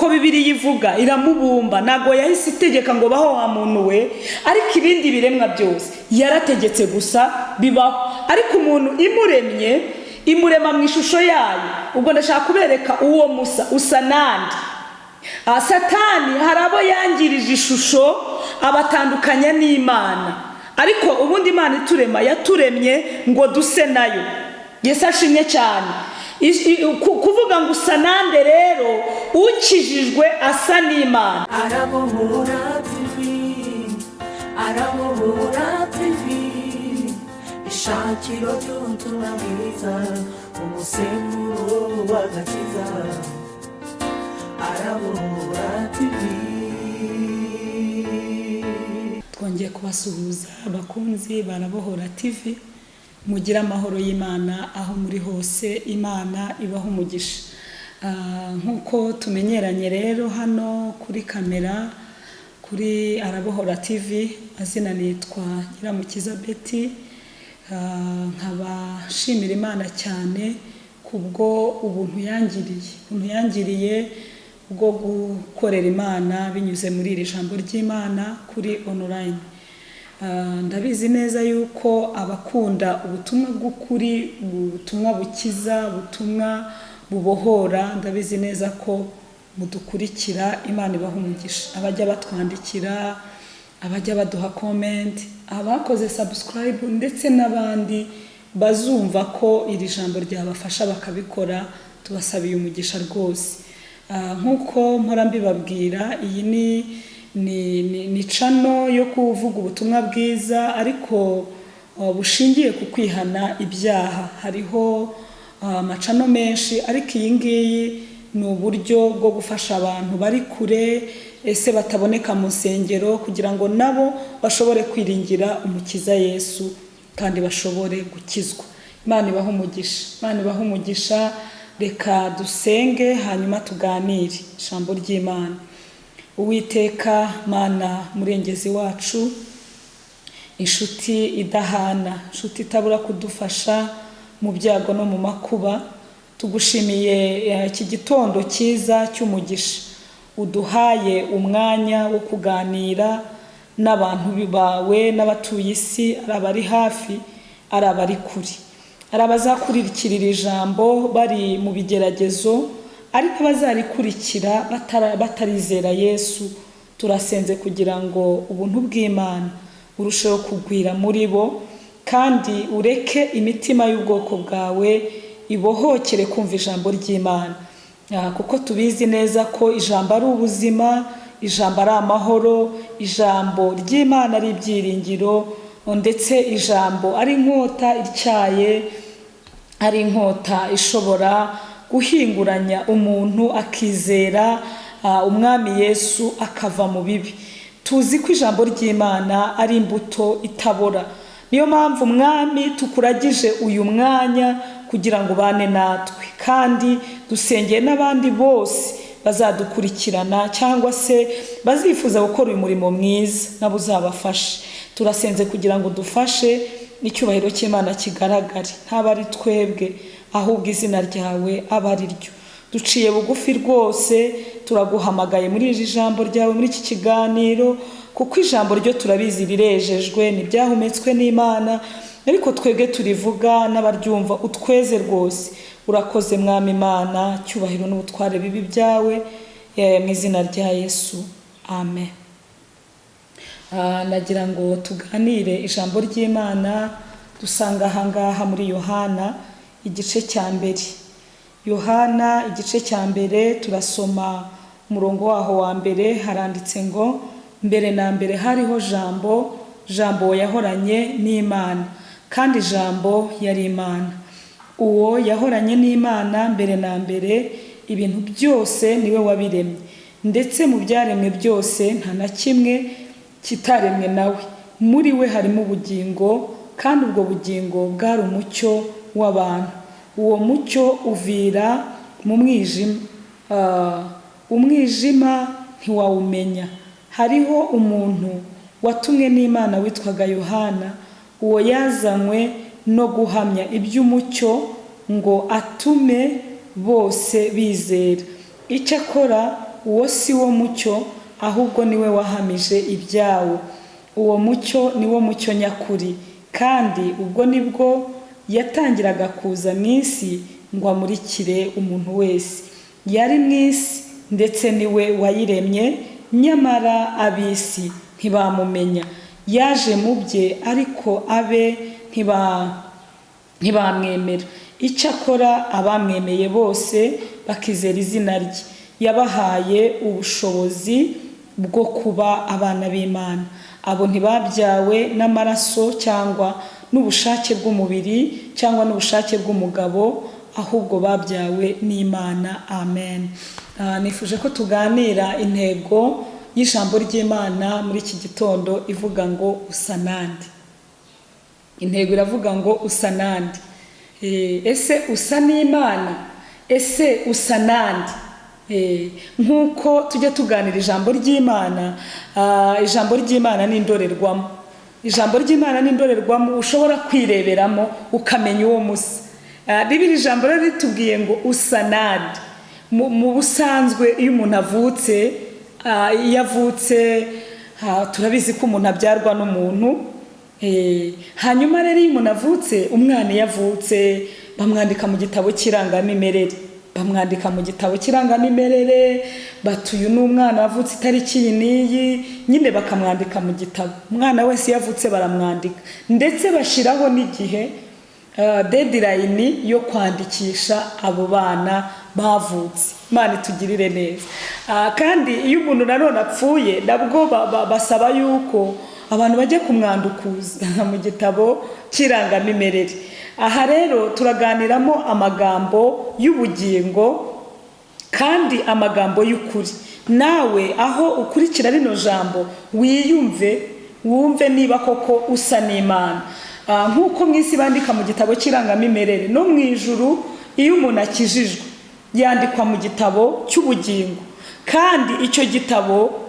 Niko Bibiliya ivuga, iramubumba. Ntabwo yahise itegeka ngo baho wa muntu we, ariko ibindi biremwa byose yarategetse gusa bibaho. Ariko umuntu imuremye, imurema mu ishusho yayo. Ubwo ndashaka kubereka uwo musa usa nande. Satani hari abo yangirije ishusho, abatandukanya n'Imana. Ariko ubundi Imana iturema yaturemye ngo duse nayo. Yesu ashimwe cyane. Kuvuga ngo usa nande rero, ukijijwe asa n'Imana. Arabohora TV, Arabohora TV, ishakiro ry'ubutumwa bwiza, umusemburo w'agakiza. Arabohora TV. Twongeye kubasuhuza, abakunzi b'Arabohora TV. Mugire amahoro y'Imana aho muri hose, Imana ibaho umugisha. Nk'uko tumenyeranye rero hano kuri kamera kuri Arabohora TV, azina nitwa Nyiramukiza Betty. Nkaba nshimira Imana cyane kubwo ubuntu yangiriye, ubuntu yangiriye bwo gukorera Imana binyuze muri iri jambo ry'Imana kuri online. Ndabizi neza yuko abakunda ubutumwa bw'ukuri, ubutumwa bukiza, ubutumwa bubohora, ndabizi neza ko mudukurikira. Imana ibaha umugisha. Abajya batwandikira, abajya baduha comment, abakoze subscribe, ndetse n'abandi bazumva ko iri jambo ryabafasha bakabikora, tubasabiye umugisha rwose. Nk'uko mpora mbibabwira, iyi ni channel yo kuvuga ubutumwa bwiza, ariko bushingiye ku kwihana ibyaha. Hariho amachannel menshi, ariko iyi ngiyi ni uburyo bwo gufasha abantu bari kure, ese bataboneka mu nsengero, kugira ngo nabo bashobore kwiringira Umukiza Yesu kandi bashobore gukizwa. Imana ibahe umugisha, Imana ibahe umugisha. Reka dusenge, hanyuma tuganire ijambo ry'Imana. Uwiteka Mana, Murengezi wacu, inshuti idahana, inshuti itabura kudufasha mu byago no mu makuba, tugushimiye iki gitondo cyiza cy'umugisha uduhaye, umwanya wo kuganira n'abantu bawe n'abatuye isi, ari abari hafi, ari abari kure, ari abazakurikirira ijambo bari mu bigeragezo, ariko abazarikurikira batarizera Yesu. Turasenze kugira ngo ubuntu bw'Imana burusheho kugwira muri bo, kandi ureke imitima y'ubwoko bwawe ibohokere kumva ijambo ry'Imana, kuko tubizi neza ko ijambo ari ubuzima, ijambo ari amahoro, ijambo ry'Imana ari ibyiringiro, ndetse ijambo ari inkota ityaye, ari inkota ishobora guhinguranya umuntu akizera Umwami Yesu, akava mu bibi. Tuzi ko ijambo ry'Imana ari imbuto itabora. Niyo mpamvu, Mwami, tukuragije uyu mwanya kugira ngo ubane natwe, kandi dusengeye n'abandi bose bazadukurikirana cyangwa se bazifuza gukora uyu murimo mwiza, nabo uzabafashe. Turasenze kugira ngo dufashe, icyubahiro cy'Imana kigaragare, ntaba ari twebwe, ahubwo izina ryawe aba ari ryo. Duciye bugufi rwose, turaguhamagaye muri iri jambo ryawe, muri iki kiganiro, kuko ijambo ryo turabizi rirejejwe, ntibyahumetswe n'Imana, ariko twebwe turivuga n'abaryumva utweze rwose. Urakoze, Mwami Imana. Cyubahiro n'ubutware bibi byawe, mu izina rya Yesu, amen. Nagira ngo tuganire ijambo ry'Imana dusanga ahangaha muri Yohana igice cya mbere. Yohana igice cya mbere, turasoma umurongo waho wa mbere. Haranditse ngo: "Mbere na mbere hariho Jambo, Jambo yahoranye n'Imana, kandi Jambo yari Imana. Uwo yahoranye n'Imana mbere na mbere. Ibintu byose niwe wabiremye, ndetse mu byaremwe byose nta na kimwe kitaremwe nawe. Muri we harimo ubugingo, kandi ubwo bugingo bwari umucyo w'abantu. Uwo mucyo uvira mu mwijima, umwijima ntiwawumenya. Hariho umuntu watumwe n'Imana witwaga Yohana. Uwo yazanywe no guhamya iby'umucyo, ngo atume bose bizera. Icyakora Uwo si wo mucyo, ahubwo niwe wahamije ibyawo. Uwo mucyo ni wo mucyo nyakuri, kandi ubwo nibwo yatangiraga kuza mu isi ngo amurikire umuntu wese. Yari mu isi, ndetse niwe wayiremye, nyamara ab'isi ntibamumenya. Yaje mu bye, ariko abe ntibamwemera. Icyakora abamwemeye bose bakizera izina rye, yabahaye ubushobozi bwo kuba abana b'Imana. Abo ntibabyawe n'amaraso cyangwa n'ubushake bw'umubiri cyangwa n'ubushake bw'umugabo, ahubwo babyawe n'Imana. Amen. Nifuje ko tuganira intego y'ijambo ry'Imana muri iki gitondo ivuga ngo usa nande. Intego iravuga ngo usa nande. Ese usa n'Imana? Ese usa nande? Nk'uko tujya tuganira ijambo ry'Imana, ijambo ry'Imana ni indorerwamo. Ijambo ry'Imana ni indorerwamo ushobora kwireberamo ukamenya uwo musa. Bibiri ijambo rero ritubwiye ngo usa nande. Mu busanzwe iyo umuntu avutse, iyo avutse, turabizi ko umuntu abyarwa n'umuntu. Hanyuma rero iyo umuntu avutse, umwana iyo avutse bamwandika mu gitabo cy'irangamimerere, bamwandika mu gitabo cy'irangamimerere, bati uyu ni umwana wavutse itariki iyi n'iyi, nyine bakamwandika mu gitabo. Umwana wese iyo avutse baramwandika, ndetse bashyiraho n'igihe, deadline yo kwandikisha abo bana bavutse. Imana itugirire neza. Kandi iyo umuntu nanone apfuye, nabwo basaba yuko abantu bajya kumwandukuza mu gitabo cy'irangamimerere. Aha rero turaganiramo amagambo y'ubugingo kandi amagambo y'ukuri. Nawe aho ukurikira rino jambo wiyumve, wumve niba koko usa n'Imana. Nk'uko mu isi bandika mu gitabo cy'irangamimerere, no mu ijuru iyo umuntu akijijwe yandikwa mu gitabo cy'ubugingo, kandi icyo gitabo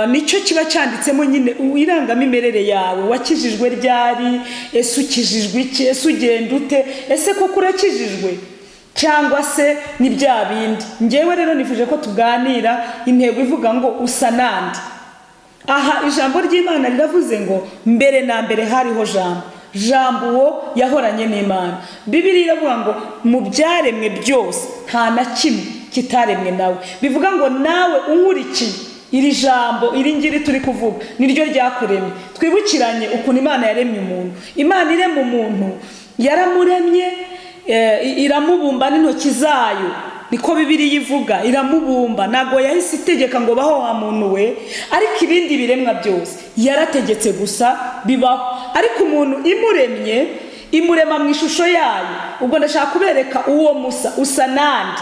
nicyo kiba cyanditsemo nyine irangamimerere yawe. Wakijijwe ryari? Ese ukijijwe iki? Ese ugenda ute? Ese koko urakijijwe cyangwa se ni bya bindi? Ngewe rero nifuje ko tuganira intego ivuga ngo usa nande. Aha ijambo ry'Imana riravuze ngo mbere na mbere hariho Jambo, Jambo uwo yahoranye n'Imana. Bibiliya iravuga ngo mu byaremwe byose nta na kimwe kitaremwe nawe. Bivuga ngo nawe unkurikiye iri jambo, iri ngiri turi kuvuga, niryo ryakuremye. Twibukiranye ukuntu Imana yaremye umuntu. Imana irema umuntu, yaramuremye, iramubumba n'intoki zayo, niko Bibiliya ivuga. Iramubumba, ntabwo yahise itegeka ngo baho wa muntu we, ariko ibindi biremwa byose yarategetse gusa bibaho. Ariko umuntu imuremye, imurema mu ishusho yayo. Ubwo ndashaka kubereka uwo musa, usa nande.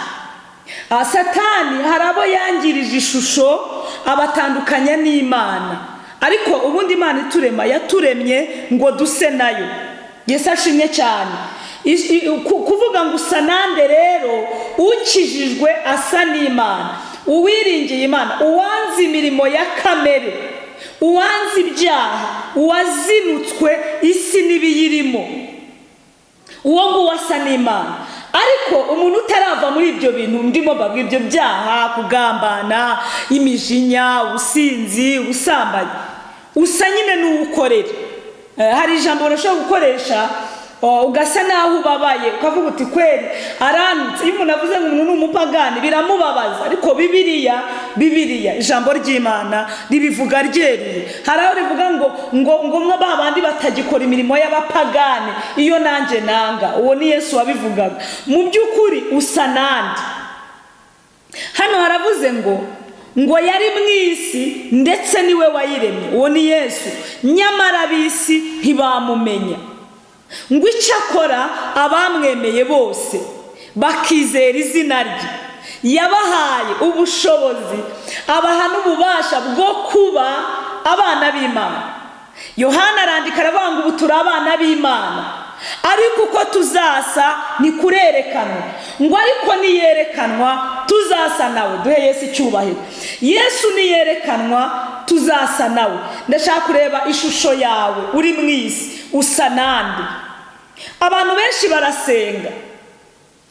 Satani hari abo yangirije ishusho, abatandukanya n'Imana, ariko ubundi Imana iturema yaturemye ngo duse nayo. Yesu ashimwe cyane. Kuvuga ngo usa nande rero, ukijijwe asa n'Imana, uwiringiye Imana, uwanze imirimo ya kamere, uwanze ibyaha, uwazinutswe isi n'ibiyirimo, uwo nguwo asa n'Imana. Ariko umuntu utarava muri ibyo bintu ndimo mbabwira, ibyo byaha, kugambana, imijinya, ubusinzi, ubusambanyi, usa nyine n'uwukorera. Hari ijambo urashobora gukoresha ugasa naho ubabaye, ukavuga uti kweri arantutse. Iyo umuntu avuze ngo umuntu ni umupagani biramubabaza, ariko Bibiliya ijambo ry'Imana ribivuga ryeruye. Hari aho rivuga ngo ngo ngo ba bandi batagikora imirimo y'abapagani, iyo nanjye nanga. Uwo ni Yesu wabivugaga. Mu by'ukuri usa nande? Hano haravuze ngo yari mu isi, ndetse niwe wayiremye, uwo ni Yesu, nyamara ab'isi ntibamumenya. Ngo icyakora abamwemeye bose bakizera izina rye, yabahaye ubushobozi, abaha n'ububasha bwo kuba abana b'Imana. Yohana arandika aravuga ngo ubu turi abana b'Imana, ariko uko tuzasa ntikurerekanwa, ngo ariko niyerekanwa tuzasa nawe. Duhe Yesu icyubahiro. Yesu niyerekanwa tuzasa nawe. Ndashaka kureba ishusho yawe uri mu isi, usa nande? Abantu benshi barasenga,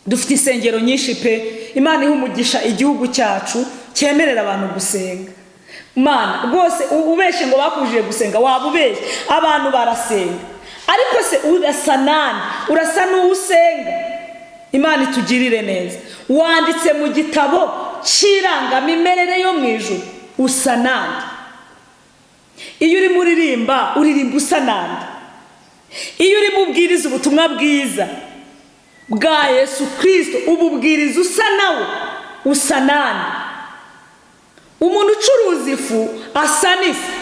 dufite insengero nyinshi pe. Imana iha umugisha igihugu cyacu cyemerera abantu gusenga. Mana rwose, ubeshye ngo bakubujije gusenga, waba ubeshye. Abantu barasenga, ariko se urasa nande? Urasa n'uwo usenga? Imana itugirire neza. Wanditse mu gitabo cy'irangamimerere yo mu ijuru, usa nande? Iyo urimo uririmba, uririmba usa nande? Iyo urimo ubwiriza ubutumwa bwiza bwa Yesu Kirisito, ububwiriza usa nawe? Usa nande? Umuntu ucuruza ifu asa n'ifu,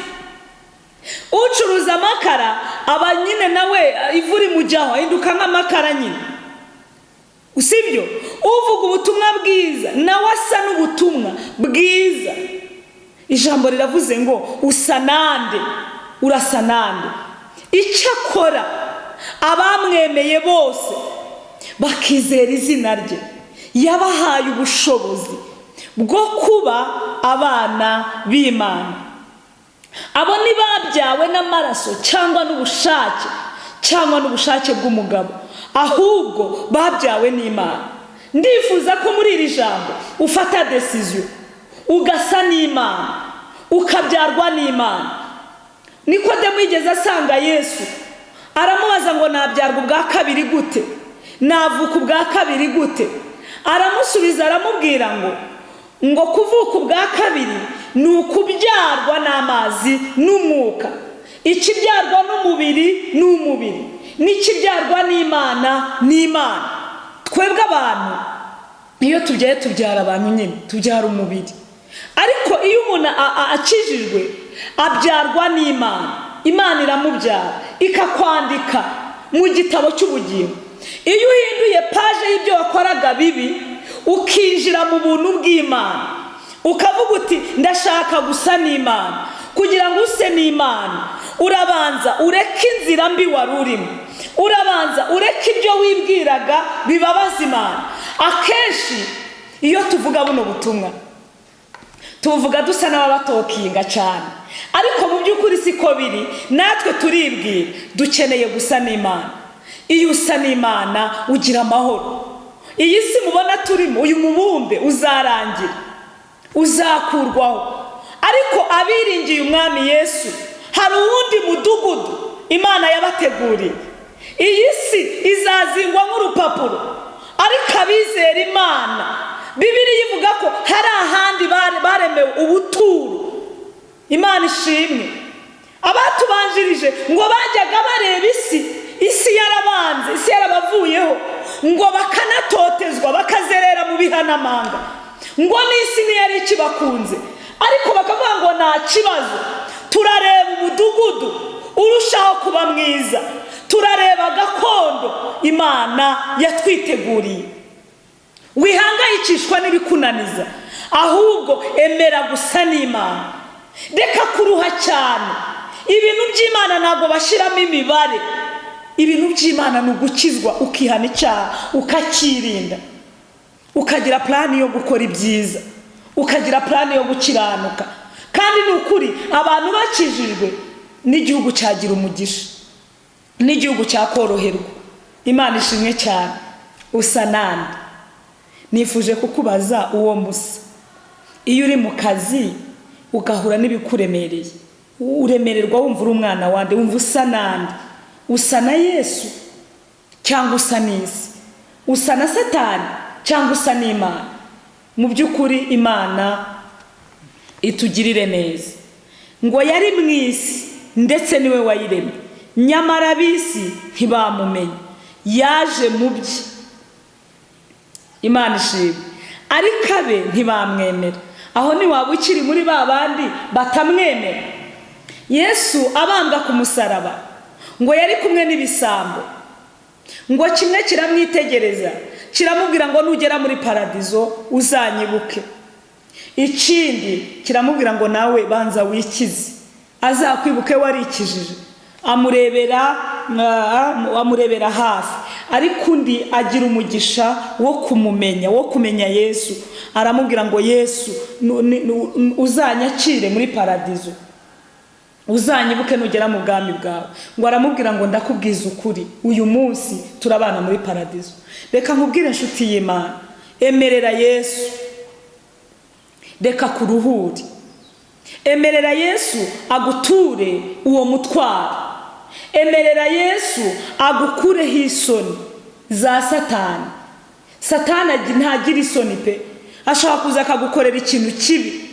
ucuruza amakara aba nyine nawe ivu rimujyaho, ahinduka nk'amakara nyine, sibyo? Uvuga ubutumwa bwiza nawe asa n'ubutumwa bwiza. Ijambo riravuze ngo usa nande? Urasa nande? Icyakora abamwemeye bose bakizera izina rye, yabahaye ubushobozi bwo kuba abana b'Imana. Abo ntibabyawe n'amaraso cyangwa n'ubushake cyangwa n'ubushake bw'umugabo, ahubwo babyawe n'Imana. Ndifuza ko muri iri jambo ufata décision, ugasa n'Imana, ukabyarwa n'Imana. Nikodemu yigeze asanga Yesu, aramubaza ngo: "Nabyarwa ubwa kabiri gute? Navuka ubwa kabiri gute?" Aramusubiza, aramubwira ngo kuvuka ubwa kabiri ni ukubyarwa n'amazi n'umwuka. Ikibyarwa n'umubiri ni umubiri, n'ikibyarwa n'Imana ni Imana. Twebwe abantu iyo tubyaye, tubyara abantu nyine, tubyara umubiri. Ariko iyo umuntu akijijwe, abyarwa n'Imana. Imana iramubyara, ikakwandika mu gitabo cy'ubugingo. Iyo uhinduye page y'ibyo wakoraga bibi, ukinjira mu buntu bw'Imana, ukavuga uti: "Ndashaka gusa n'Imana." Kugira ngo use n'Imana, urabanza ureke inzira mbi wari urimo, urabanza ureke ibyo wibwiraga bibabaza Imana. Akenshi iyo tuvuga buno butumwa, tuvuga dusa n'ababatokinga cyane, ariko mu by'ukuri siko biri. Natwe turibwira, dukeneye gusa n'Imana. Iyo usa n'Imana, ugira amahoro. Iyi si mubona turimo, uyu mubumbe uzarangira, uzakurwaho, ariko abiringiye Umwami Yesu, hari uwundi mudugudu Imana yabateguriye. Iyi si izazingwa nk'urupapuro, ariko abizera Imana, Bibiliya ivuga ko hari ahandi baremewe ubuturo. Imana ishimwe. Abatubanjirije ngo bajyaga bareba isi, isi yarabanze, isi yarabavuyeho, ngo bakanatotezwa, bakazerera mu bihanamanga, ngo n'isi ntiyari ikibakunze, ariko bakavuga ngo: "Nta kibazo, turareba umudugudu urushaho kuba mwiza, turareba gakondo Imana yatwiteguriye." Wihangayikishwa n'ibikunaniza, ahubwo emera gusa n'Imana. Reka kuruha cyane. Ibintu by'Imana ntabwo bashyiramo imibare. Ibintu by'Imana ni ugukizwa, ukihana icyaha, ukakirinda, ukagira plan yo gukora ibyiza, ukagira plan yo gukiranuka. Kandi ni ukuri, abantu bakijijwe, n'igihugu cyagira umugisha, n'igihugu cyakoroherwa. Imana ishimwe cyane. Usa nande? Nifuje kukubaza uwo musa. Iyo uri mu kazi ugahura n'ibikuremereye, uremererwa wumva uri umwana wande? Wumva usa nande? Usa na Yesu cyangwa usa n'isi? Usa na Satani cyangwa usa n'Imana? Mu by'ukuri, Imana itugirire neza. Ngo yari mu isi, ndetse niwe wayiremye, nyamara ab'isi ntibamumenye. Yaje mu bye, Imana ishimwe, ariko abe ntibamwemera. Aho ntiwaba ukiri muri ba bandi batamwemera? Yesu abambwa ku musaraba, ngo yari kumwe n'ibisambo. Ngo kimwe kiramwitegereza, kiramubwira ngo: "Nugera muri paradizo uzanyibuke." Ikindi kiramubwira ngo: "Nawe banza wikize, azakwibuke warikijije." Amurebera hafi, ariko undi agira umugisha wo kumumenya, wo kumenya Yesu. Aramubwira ngo: "Yesu, uzanyakire muri paradizo, uzanyibuke nugera mu bwami bwawe." Ngo aramubwira ngo: "Ndakubwiza ukuri, uyu munsi turabana muri paradizo." Reka nkubwire, inshuti y'Imana, emerera Yesu. Reka kuruhure. Emerera Yesu aguture uwo mutwaro. Emerera Yesu agukureho isoni za Satani. Satani ntagira isoni pe. Ashobora kuza akagukorera ikintu kibi,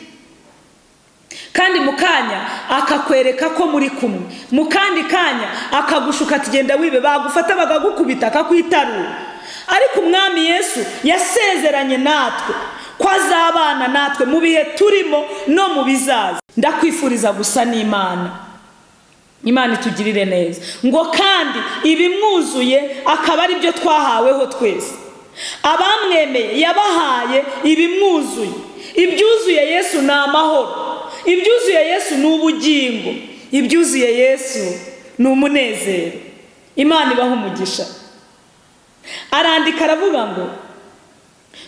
kandi mu kanya akakwereka ko muri kumwe, mu kandi kanya akagushuka ati genda wibe, bagufata bakagukubita akakwitarura. Ariko Umwami Yesu yasezeranye natwe ko azabana natwe mu bihe turimo no mu bizaza. Ndakwifuriza gusa n'Imana. Imana itugirire neza. Ngo kandi ibimwuzuye akaba ari byo twahaweho twese. Abamwemeye yabahaye ibimwuzuye. Ibyuzuye Yesu ni amahoro, ibyuzuye Yesu ni ubugingo, ibyuzuye Yesu ni umunezero. Imana ibaha umugisha. Arandika aravuga ngo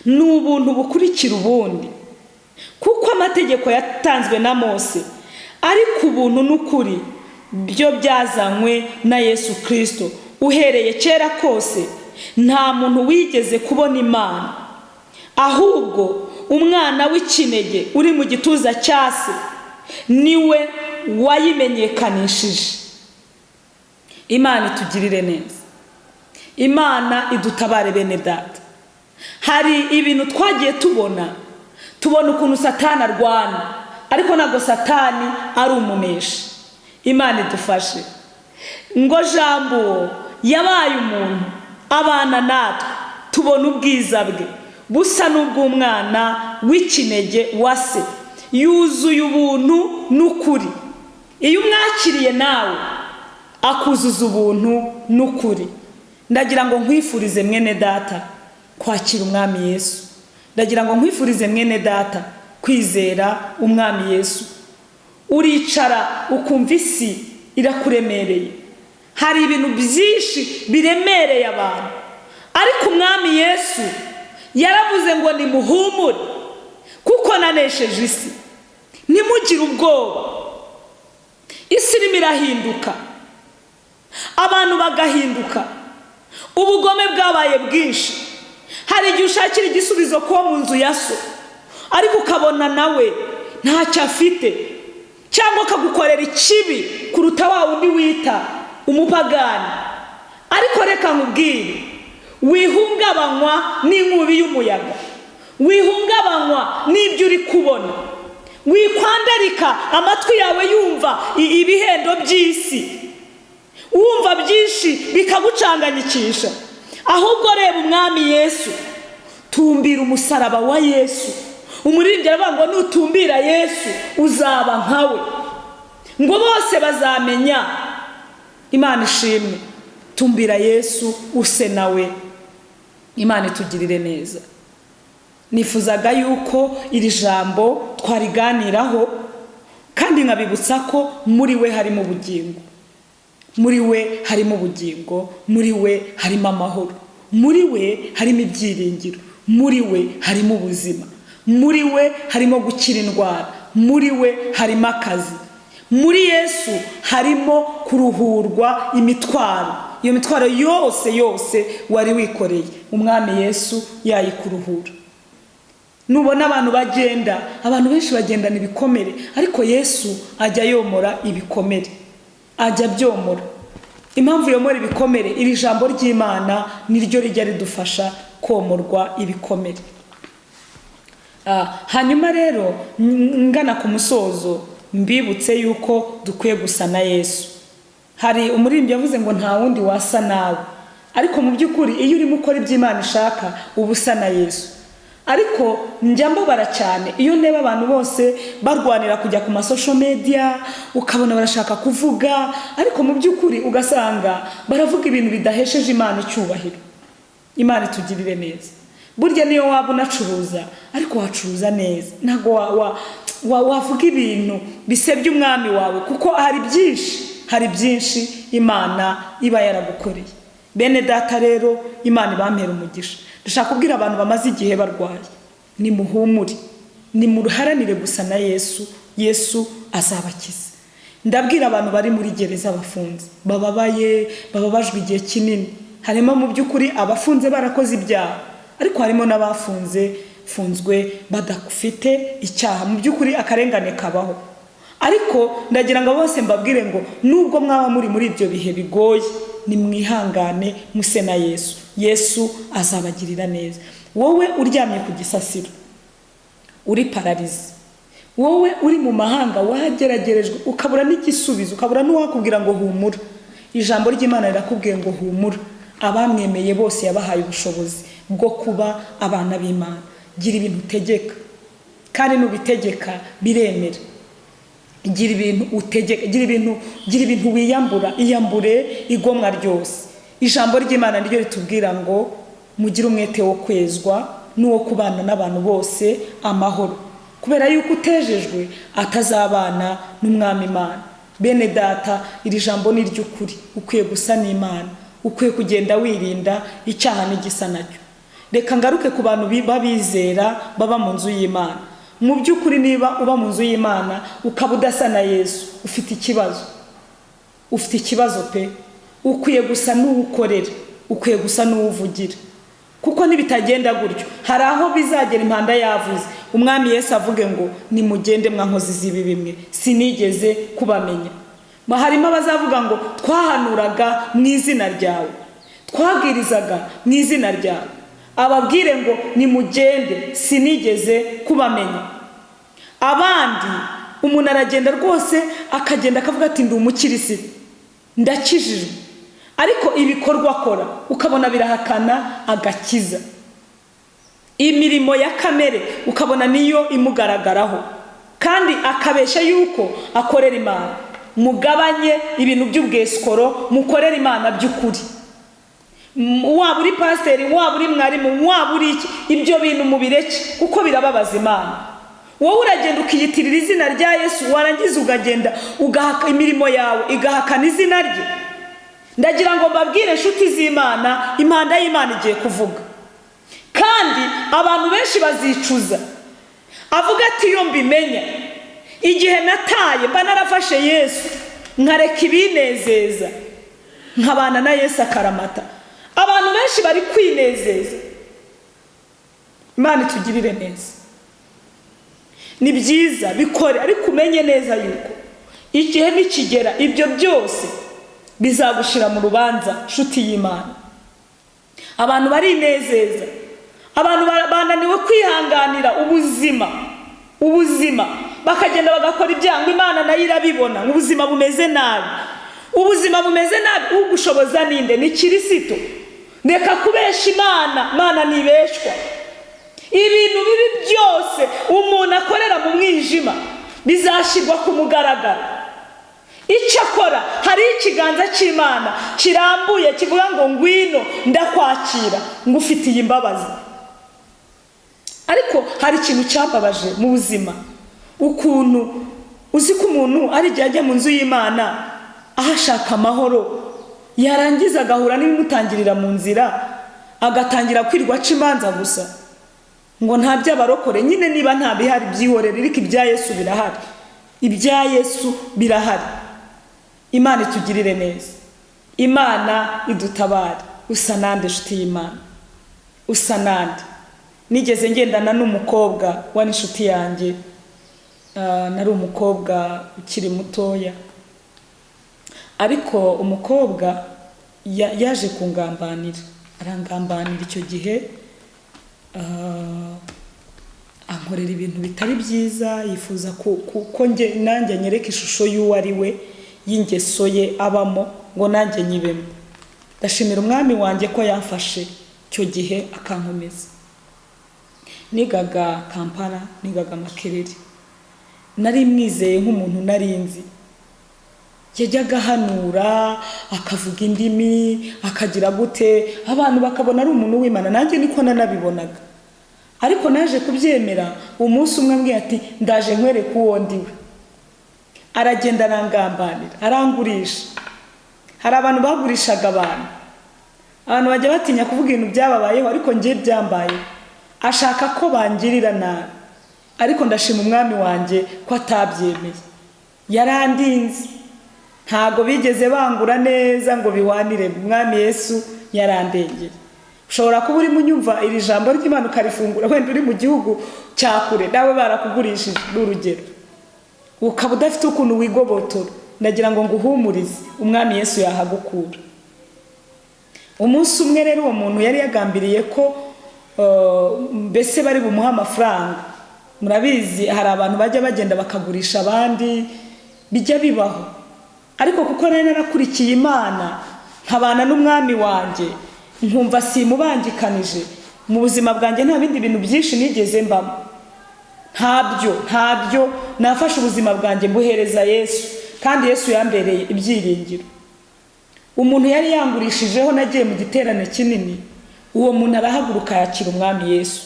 ni ubuntu bukurikira ubundi, kuko amategeko yatanzwe na Mose, ariko ubuntu n'ukuri byo byazanywe na Yesu Kristo. Uhereye kera kose nta muntu wigeze kubona Imana, ahubwo umwana w'ikinege uri mu gituza cya se niwe wayimenyekanishije. Imana itugirire neza, Imana idutabare bene data. Hari ibintu twagiye tubona ukuntu Satani arwana, ariko ntabwo Satani ari umuneshi. Imana idufashe. Ngo Jambo yabaye umuntu abana natwe, tubona ubwiza bwe busa n'ubw'umwana w'ikinege wa se, yuzuye ubuntu n'ukuri. Iyo umwakiriye nawe akuzuza ubuntu n'ukuri. Ndagira ngo nkwifurize mwene data kwakira Umwami Yesu. Ndagira ngo nkwifurize mwene data kwizera Umwami Yesu. Uricara ukumva isi irakuremereye, hari ibintu byinshi biremereye abantu, ariko Umwami Yesu yaravuze ngo nimuhumure kuko nanesheje isi. Ntimugire ubwoba, isi irimo irahinduka, abantu bagahinduka, ubugome bwabaye bwinshi. Hari igihe ushakira igisubizo kuba mu nzu ya so, ariko ukabona nawe ntacyo afite, cyangwa akagukorera ikibi kuruta wa wundi wita umupagani. Ariko reka nkubwire, wihungabanywa n'inkubi y'umuyaga, wihungabanywa n'ibyo uri kubona, wikwandarika amatwi yawe yumva ibihendo by'isi, wumva byinshi bikagucanganyikisha. Ahubwo reba Umwami Yesu, tumbira umusaraba wa Yesu. Umuririmbyi aravuga ngo nutumbira Yesu uzaba nkawe, ngo bose bazamenya. Imana ishimwe. Tumbira Yesu use nawe. Imana itugirire neza. Nifuzaga yuko iri jambo twariganiraho, kandi nkabibutsa ko muri we harimo ubugingo, muri we harimo ubugingo, muri we harimo amahoro, muri we harimo ibyiringiro, muri we harimo ubuzima, muri we harimo gukira indwara, muri we harimo akazi, muri Yesu harimo kuruhurwa imitwaro. Iyo mitwaro yose yose wari wikoreye, Umwami Yesu yayikuruhura. Nubona abantu bagenda, abantu benshi bagendana ibikomere, ariko Yesu ajya yomora ibikomere, ajya abyomora. Impamvu yomora ibikomere, iri jambo ry'Imana niryo rijya ridufasha komorwa ibikomere. Hanyuma rero ngana ku musozo, mbibutse yuko dukwiye gusa na Yesu. Hari umuririmbyi yavuze ngo nta wundi wasa nawe, ariko mu by'ukuri iyo urimo ukora ibyo Imana ishaka uba usa na Yesu. Ariko njya mbabara cyane iyo ndeba abantu bose barwanira kujya ku ma social media, ukabona barashaka kuvuga, ariko mu by'ukuri ugasanga baravuga ibintu bidahesheje Imana icyubahiro. Imana itugirire neza. Burya niyo waba unacuruza, ariko wacuruza neza, ntabwo wavuga ibintu bisebya Umwami wawe, kuko hari byinshi Imana iba yaragukoreye. Bene data rero, Imana ibampera umugisha. Ndashaka kubwira abantu bamaze igihe barwaye, nimuhumure, nimuharanire gusa na Yesu, Yesu azabakiza. Ndabwira abantu bari muri gereza bafunze, bababaye, bababajwe igihe kinini. Harimo mu by'ukuri abafunze barakoze ibyaha, ariko harimo n'abafunze bafunzwe badafite icyaha. Mu by'ukuri akarengane kabaho, ariko ndagira ngo bose mbabwire ngo nubwo mwaba muri muri ibyo bihe bigoye, nimwihangane muse na Yesu. Yesu azabagirira neza. Wowe uryamye ku gisasiro uri pararize, wowe uri mu mahanga wageragerejwe ukabura n'igisubizo, ukabura n'uwakubwira ngo humura, ijambo ry'Imana rirakubwiye ngo humura. Abamwemeye bose yabahaye ubushobozi bwo kuba abana b'Imana. Gira ibintu utegeka, kandi nubitegeka biremera. Gira ibintu utegeka, gira ibintu wiyambura, iyambure igomwa ryose. Ijambo ry'Imana niryo ritubwira ngo mugire umwete wo kwezwa n'uwo kubana n'abantu bose amahoro, kubera yuko utejejwe atazabana n'umwami Imana. Bene data, iri jambo ni iry'ukuri. Ukwiye gusa n'Imana, ukwiye kugenda wirinda icyaha n'igisa nacyo. Reka ngaruke ku bantu babizera baba mu nzu y'Imana. Mu by'ukuri niba uba mu nzu y'Imana ukaba udasa na Yesu, ufite ikibazo, ufite ikibazo pe. Ukwiye gusa n'uwukorera, ukwiye gusa n'uwuvugira, kuko nibitagenda gutyo hari aho bizagera impanda yavuze, umwami Yesu avuge ngo nimugende mwa nkozi z'ibibi bimwe, sinigeze kubamenya. Harimo abazavuga ngo twahanuraga mu izina ryawe, twabwirizaga mu izina ryawe, ababwire ngo nimugende sinigeze kubamenya. Abandi umuntu aragenda rwose akagenda akavuga ati ndi umukirisitu, ndakijijwe, ariko ibikorwa akora ukabona birahakana agakiza. Imirimo ya kamere ukabona niyo imugaragaraho, kandi akabesha yuko akorera Imana. Mugabanye ibintu by'ubwesikoro, mukorere Imana by'ukuri. Waba uri pasiteri, waba uri mwarimu, waba uri iki, ibyo bintu mubireke kuko birababaza Imana. Wowe uragenda ukiyitirira izina rya Yesu, warangiza ukagenda ugahaka imirimo yawe igahakana izina rye. Ndagira ngo mbabwire inshuti z'Imana, impanda y'Imana igiye kuvuga, kandi abantu benshi bazicuza. Avuga ati iyo mbimenya igihe nataye mba narafashe Yesu, nkareka ibinezeza, nkabana na Yesu akaramata. Abantu benshi bari kwinezeza. Imana itugirire neza. Ni byiza bikore, ariko umenye neza yuko igihe nikigera ibyo byose bizagushira mu rubanza. Nshuti y'Imana, abantu barinezeza, abantu bananiwe kwihanganira ubuzima bakagenda bagakora ibyango, Imana nayo irabibona, ubuzima bumeze nabi, ubuzima bumeze nabi. Ugushoboza ninde? Ni Kirisito. Reka kubesha Imana, Imana ntibeshwa. Ibintu bibi byose umuntu akorera mu mwijima bizashyirwa ku mugaragaro. Icyakora hari ikiganza cy'Imana kirambuye kivuga ngo ngwino ndakwakira, ngufitiye imbabazi. Ariko hari ikintu cyambabaje mu buzima, ukuntu uzi ko umuntu ari igihe ajya mu nzu y'Imana ahashaka amahoro, yarangiza agahura n'ibimutangirira mu nzira, agatangira kwirwa aca imanza gusa ngo nta by'abarokore. Nyine niba nta bihari byihorere, ariko ibya Yesu birahari, ibya Yesu birahari. Imana itugirire neza, Imana idutabare. Usa nande inshuti y'Imana? Usa nande? Nigeze ngendana n'umukobwa wa n'inshuti yanjye, nari umukobwa ukiri mutoya, ariko umukobwa yaje kungambanira, arangambanira icyo gihe, ankorera ibintu bitari byiza, yifuza ko nanjye anyereka ishusho y'uwo ari we, y'ingeso ye abamo, ngo nanjye nyibemo. Ndashimira umwami wanjye ko yamfashe icyo gihe akankomeza. Nigaga Kampala, nigaga Makerere, nari mwizeye nk'umuntu narinzi. Yajyaga ahanura, akavuga indimi, akagira gute, abantu bakabona ari umuntu w'Imana, nanjye niko nanabibonaga. Ariko naje kubyemera umunsi umwe ambwiye ati ndaje nkwereke uwo ndiwe. Aragenda arangambanira, arangurisha. Hari abantu bagurishaga abantu, abantu bajya batinya kuvuga ibintu byababayeho, ariko njye byambaye. Ashaka ko bangirira nabi, ariko ndashima umwami wanjye ko atabyemeye. Yarandinze, ntago bigeze bangura neza ngo biwanire. Umwami Yesu yarandengeye. Ushobora kuba urimo unyumva iri jambo ry'Imana ukarifungura, wenda uri mu gihugu cya kure, nawe barakugurishije, ni urugero, ukaba udafite ukuntu wigobotora. Ndagira ngo nguhumurize, Umwami Yesu yahagukura. Umunsi umwe rero uwo muntu yari yagambiriye ko mbese bari bumuhe amafaranga. Murabizi, hari abantu bajya bagenda bakagurisha abandi, bijya bibaho. Ariko kuko nari narakurikiye Imana, nkabana n'Umwami wanjye, nkumva simubangikanije mu buzima bwanjye, nta bindi bintu byinshi nigeze mbamo, ntabyo. Nafashe ubuzima bwanjye mbuhereza Yesu, kandi Yesu yambereye ibyiringiro. Umuntu yari yangurishijeho, nagiye mu giterane kinini, uwo muntu arahaguruka yakira Umwami Yesu,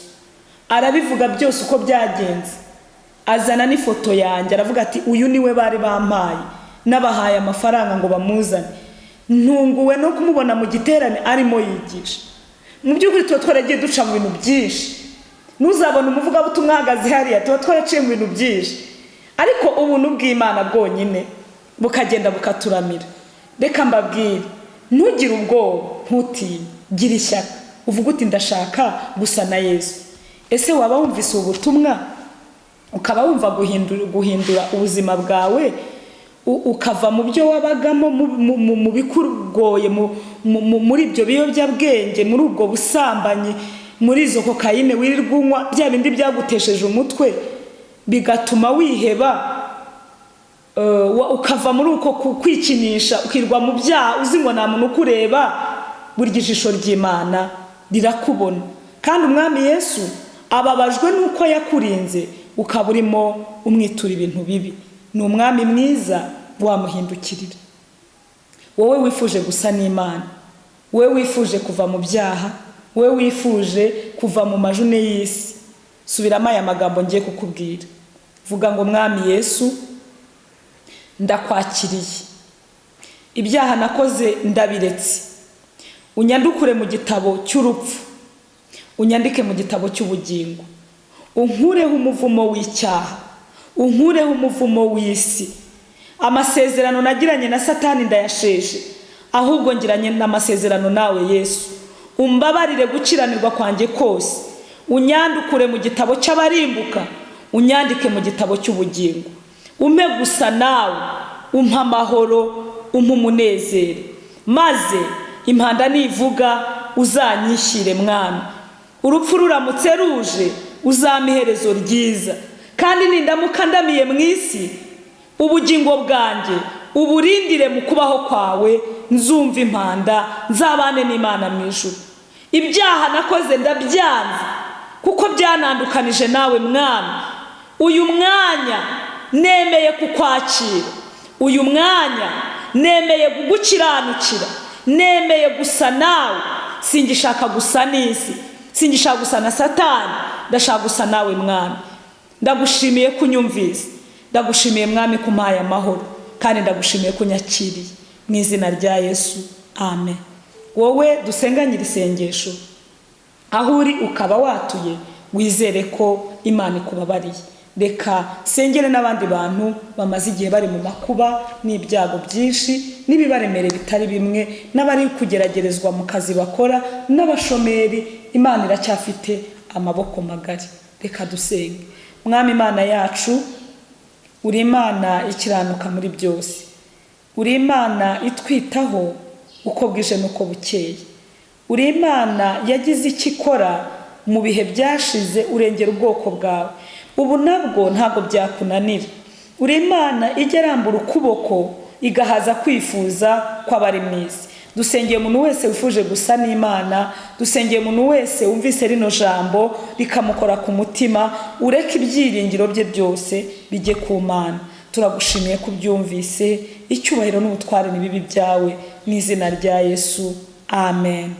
arabivuga byose uko byagenze, azana n'ifoto yanjye, aravuga ati: "Uyu niwe bari bampaye, n'abahaye amafaranga ngo bamuzane." Ntunguwe no kumubona mu giterane arimo yigisha. Mu by'ukuri tuba twaragiye duca mu bintu byinshi. Ntuzabona umuvugabutumwa ahagaze hariya, tuba twaraciye mu bintu byinshi, ariko ubuntu bw'Imana bwonyine bukagenda bukaturamira. Reka mbabwire, ntugire ubwoba, ntutinye, gira ishyaka, uvuge uti: "Ndashaka gusa na Yesu." Ese waba wumvise ubu butumwa, ukaba wumva guhindura ubuzima bwawe, ukava mu byo wabagamo, mu bikugoye, muri ibyo biyobyabwenge, muri ubwo busambanyi, muri izo kokayine wirirwa unywa, bya bindi byagutesheje umutwe bigatuma wiheba, ukava muri uko kwikinisha, ukirwa mu byaha uzi ngo nta muntu ukureba? Burya ijisho ry'Imana rirakubona, kandi Umwami Yesu ababajwe n'uko yakurinze ukaba urimo umwitura ibintu bibi. Ni Umwami mwiza, wamuhindukirira. Wowe wifuje gusa n'Imana, wowe wifuje kuva mu byaha, wowe wifuje kuva mu majune y'isi, subiramo aya magambo ngiye kukubwira. Vuga ngo: "Mwami Yesu, ndakwakiriye. Ibyaha nakoze ndabiretse. Unyandukure mu gitabo cy'urupfu, unyandike mu gitabo cy'ubugingo. Unkureho umuvumo w'icyaha, unkureho umuvumo w'isi. Amasezerano nagiranye na Satani ndayasheje, ahubwo ngiranye n'amasezerano nawe Yesu. Umbabarire gukiranirwa kwanjye kose, unyandukure mu gitabo cy'abarimbuka, unyandike mu gitabo cy'ubugingo. Umpe gusa nawe, umpe amahoro, umpe umunezero, maze impanda nivuga uzanyishyire. Mwami, urupfu ruramutse ruje uzampa iherezo ryiza, kandi nindamuka ndamiye mu isi, ubugingo bwanjye uburindire mu kubaho kwawe, nzumva impanda, nzabane n'Imana mu ijuru. Ibyaha nakoze ndabyanze kuko byanandukanije nawe. Mwami, uyu mwanya nemeye kukwakira, uyu mwanya nemeye kugukiranukira, nemeye gusa nawe. Singishaka gusa n'isi, singishaka gusa na Satani, ndashaka gusa nawe. Mwami, ndagushimiye ko unyumvise, ndagushimiye Mwami ko umpaye amahoro, kandi ndagushimiye ko unyakiriye. Mu izina rya Yesu, amen." Wowe dusenganyira isengesho, aho uri ukaba watuye, wizere ko Imana ikubabariye. Reka sengere n'abandi bantu bamaze igihe bari mu makuba n'ibyago byinshi n'ibibaremere bitari bimwe, n'abari kugeragerezwa mu kazi bakora, n'abashomeri. Imana iracyafite amaboko magari. Reka dusenge. Mwami Imana yacu, uri Imana ikiranuka muri byose, uri Imana itwitaho uko bwije n'uko bukeye, uri Imana yagize icyo ikora mu bihe byashize, urengera ubwoko bwawe. Ubu nabwo ntabwo byakunanira. Uri Imana ijya irambura ukuboko igahaza kwifuza kw'abari mu isi. Dusengeye umuntu wese wifuje gusa n'Imana, dusengeye umuntu wese wumvise rino jambo rikamukora ku mutima. Ureke ibyiringiro bye byose bijye ku Mana. Turagushimiye ko ubyumvise. Icyubahiro n'ubutware ni bibe ibyawe, mu izina rya Yesu, amen.